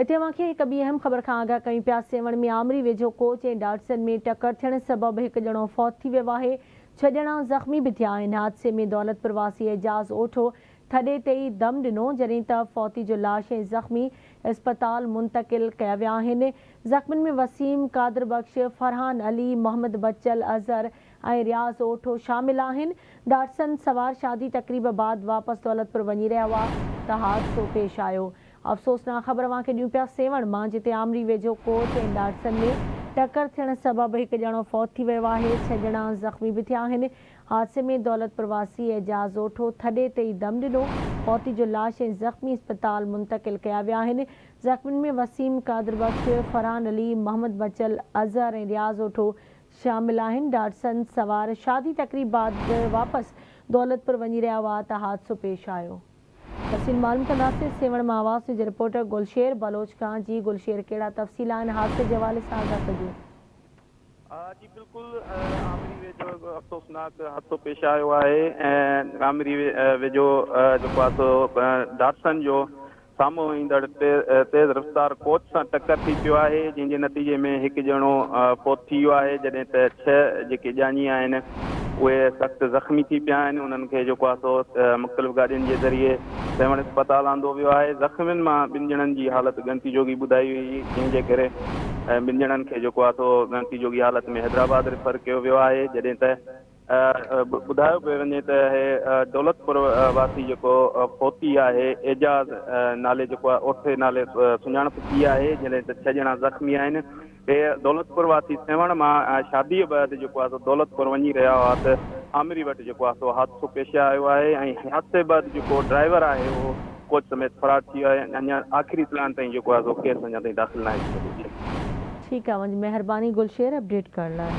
اتي اوهان کي هڪ ٻي اهم خبر کان آگاهه ڪيون پيا، سيوهڻ ۾ آمري ويجهو ڪوچ ۽ ڊاٽسن ۾ ٽڪر ٿيڻ سبب هڪ ڄڻو فوت ٿي ويو آهي، ڇهه ڄڻا زخمي به ٿيا آهن، حادثي ۾ دولتپور واسي اعجاز اوٺو ٿڏي تي ئي دم ڏنو، جڏهن ته فوتي جو لاش ۽ زخمي اسپتال منتقل ڪيا ويا آهن، زخمين ۾ وسيم، قادر بخش، فرحان علي، محمد بچل، اظهر ۽ رياض اوٺو شامل آهن، ڊاٽسن سوار شادي تقريب بعد واپس دولتپور وڃي رهيا هئا ته حادثو پيش آيو. افسوسناڪ خبر اوهان کي ڏيون پيا سيوهڻ مان جتي آمري ويجهو ڪوچ ۽ ڊاٽسن ۾ ٽڪر ٿيڻ سبب هڪ ڄڻو فوت ٿي ويو آهي، ڇهه ڄڻا زخمي به ٿيا آهن، حادثي ۾ دولتپور واسي اعجاز اوٺو ٿڏي تي ئي دم ڏنو، فوتي جو لاش ۽ زخمي اسپتال منتقل ڪيا ويا آهن، زخمين ۾ وسيم، قادر بخش، فرحان علي، محمد بچل، اظهر ۽ رياض اوٺو شامل آهن، ڊاٽسن سوار شادي تقريب بعد واپس دولتپور وڃي رهيا هئا ته حادثو پيش آيو. تفصيل معلوم ڪنداسين سيوهڻ مان آواز نيوز جي رپورٽر گلشير بلوچ کان جي گلشير ڪهڙا تفصيل آهن حادثي جي حوالي سان آگاهه ڪجو. جي بلڪل آمري ويجهو افسوسناڪ حادثو پيش آيو آهي ۽ آمري ويجهو جيڪو آهي سو ڊاٽسن جو سامهون ايندڙ تيز رفتار ڪوچ سان ٽڪر ٿي پيو آهي جنهن جي نتيجي ۾ هڪ ڄڻو فوت ٿي ويو آهي جڏهن ته ڇهه جيڪي ڄاڃي آهن اهي سخت زخمي ٿي پيا آهن انهن کي جيڪو آهي سو مختلف گاڏين جي ذريعي سيوهڻ اسپتال آندو ويو آهي زخمين مان ٻن ڄڻن جي حالت ڳڻتي جوڳي ٻڌائي وئي جنهن جي ڪري ٻن ڄڻن کي جيڪو آهي سو ڳڻتي جوڳي حالت ۾ حيدرآباد ريفر ڪيو ويو آهي جڏهن ته ٻڌايو پيو وڃي ته هي دولتپور واسي جيڪو فوتي آهي اعجاز نالي جيڪو آهي اوٺي نالي سڃاڻپ ٿي آهي جڏهن ته ڇهه ڄڻا زخمي آهن هي دولتپور واسي سيوهڻ مان شادي بعد جيڪو آهي سو دولتپور وڃي رهيا هئا ته آمري وٽ جيڪو آهي سو حادثو پيش آيو آهي ۽ حادثي بعد جيڪو ڊرائيور آهي اهو ڪوچ سميت فرار ٿي ويو آهي اڃا آخري اطلاعن تائين جيڪو آهي سو ڪيس اڃا تائين داخل ناهي ٿي سگهيو. ٺيڪ آ اوهان جي مهرباني گلشير اپڊيٽ ڪرڻ لاء.